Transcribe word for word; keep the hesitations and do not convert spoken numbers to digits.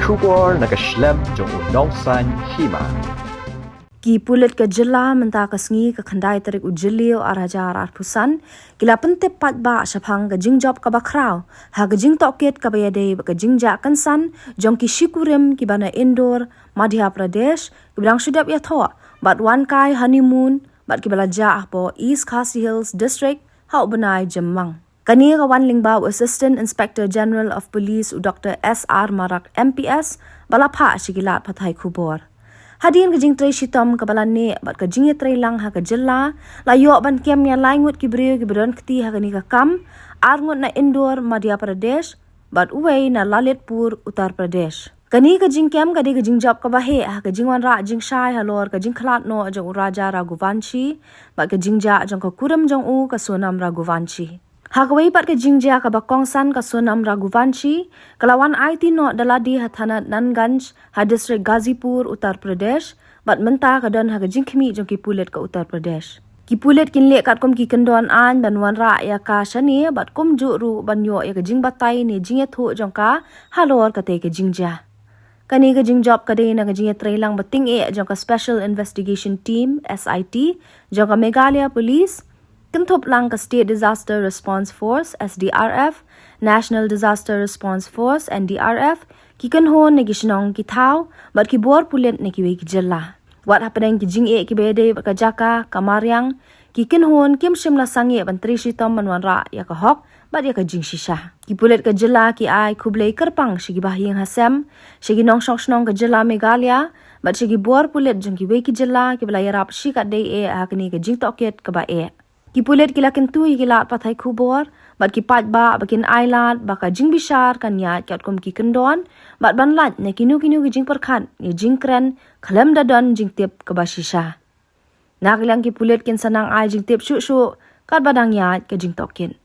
Khubor na ka shlem jong u Nongsaiñ Hima. Ki pulit ka jylla mynta ka sngi ka khyndai tarik u Jylliew ar hajar arphew san ki la pyntip paidbah shaphang ka jingjop kaba khraw ha ka jingtohkit kaba ïadei bad ka jingjah kynsan jong ki shikurim kiba na Indore, Madhya Pradesh, kiba dang shu dep ïathoh bad wan kai honeymoon bad kiba la jah hapoh East Khasi Hills District ha u bnai Jymmang. Kane ka wan lyngba u Assistant Inspector General of Police u Doctor S R Marak M P S ba la phah sha ki lad pathai khubor. Hadien ka jingtrei shitom kaba la neh bad ka jingïatreilang ha ka jylla, la ïoh ban kem ïa lai ngut ki briew kiba don kti ha kane ka kam, ar ngut na Indore, Madhya Pradesh, bad uwei na Lalitpur, Uttar Pradesh. Kane ka jingkem ka dei ka jingjop kaba heh ha ka jingwanrah jingshai halor ka jingkhlad noh jong u Raja Raghuvanshi bad ka jingjah jong ka kurim jong u ka Sonam Raghuvanshi. Ha kawei pat ka jingjia kaba kongsan, ka Sonam Raghuvanshi ka la wan aiti noh da lade ha thana Nanganj ha district Ghazipur, Uttar Pradesh, bad mynta ka don ha ka jingkhmih jong ki pulit ka Uttar Pradesh. Ki pulit kin leh katkum ki kyndon aiñ ban wanrah ïa ka shane bad kumjuh ruh ban ïoh ïa ka jingbatai ne jingïathuh jong ka halor katei ka jingjia. Kane ka jingjop ka dei na ka jingïatreilang ba tyngeh jong ka Special Investigation Team, S I T, jong ka Meghalaya Police, kynthup lang ka State Disaster Response Force, S D R F, National Disaster Response Force, N D R F, ki kynhun na ki shnong ki thaw bad ki bor pulit na kiwei ki jylla. Wat hapdeng ki jingeh kiba ïadei bad ka jaka, ka mariang, ki kynhun kim shym la sangeh ban trei shitom ban wanrah ïa ka hok bad ïa ka jingshisha. Ki pulit ka jylla ki ai khublei kyrpang sha ki bahaïing hasem, sha ki nongshong shnong ka jylla Meghalaya bad sha ki bor pulit jong kiwei ki jylla kiba la ïarap shikatdei eh ha kane ka jingtohkit kaba eh. Ki pulit ki la kyntu ïa ki lad pathai khubor bad ki paidbah ba kin ailad ba ka jingbishar kan ïaid katkum ki kyndon bad ban lait na kino kino ki jingpyrkhat ne jingkren khlem da don jingtip kaba shisha. Na ka liang ki pulit kin sa nang ai jingtip shuh shuh katba dang ïaid ka jingtohkit.